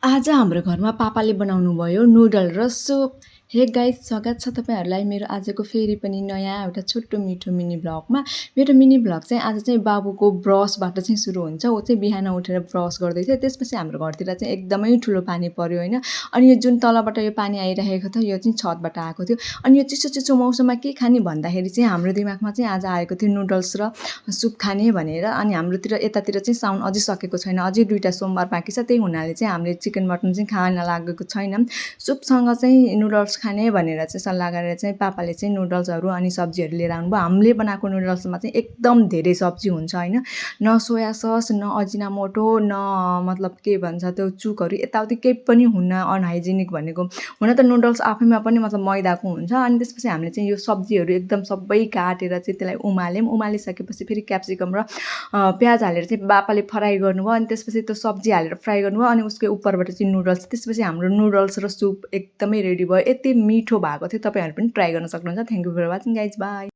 आज हाम्रो घरमा पापाले बनाउनु भयो नुडल र सुप। हे गाइस, स्वागत छ तपाईँहरूलाई मेरो आजको फेरि पनि नयाँ एउटा छोटो मिठो मिनी भ्लगमा। मेरो मिनी भ्लग चाहिँ आज चाहिँ बाबुको ब्रसबाट चाहिँ सुरु हुन्छ। ऊ चाहिँ बिहान उठेर ब्रस गर्दै थियो। त्यसपछि हाम्रो घरतिर चाहिँ एकदमै ठुलो पानी पर्यो होइन। अनि यो जुन तलबाट यो पानी आइरहेको थियो यो चाहिँ छतबाट आएको थियो। अनि यो चिसो चिसो मौसममा के खाने भन्दाखेरि चाहिँ हाम्रो दिमागमा चाहिँ आज आएको थियो नुडल्स र सुप खाने भनेर। अनि हाम्रोतिर यतातिर चाहिँ साउन अझै सकेको छैन, अझै 2टा सोमबार बाँकी छ। त्यही हुनाले चाहिँ हामीले चिकन मटन चाहिँ खान लागेको छैन। सुपसँग चाहिँ नुडल्स खाने भनेर चाहिँ सल्लाह गरेर चाहिँ पापाले चाहिँ नुडल्सहरू अनि सब्जीहरू लिएर आउनुभयो। हामीले बनाएको नुडल्समा चाहिँ एकदम धेरै सब्जी हुन्छ होइन। न सोया सस, न अजिनामोटो, न मतलब के भन्छ त्यो चुकहरू यताउति केही पनि हुन्न अनहाइजेनिक भनेको। हुन त नुडल्स आफैमा पनि मतलब मैदाको हुन्छ। अनि त्यसपछि हामीले चाहिँ यो सब्जीहरू एकदम सबै काटेर चाहिँ त्यसलाई उमाल्यौँ। उमालिसकेपछि फेरि क्याप्सिकम र प्याज हालेर चाहिँ पापाले फ्राई गर्नुभयो। अनि त्यसपछि त्यो सब्जी हालेर फ्राई गर्नुभयो। अनि उसको उपरबाट चाहिँ नुडल्स, त्यसपछि हाम्रो नुडल्स र सुप एकदमै रेडी भयो। यति मिठो भएको थियो। तपाईँहरू पनि ट्राई गर्न सक्नुहुन्छ। Thank you for watching guys, by.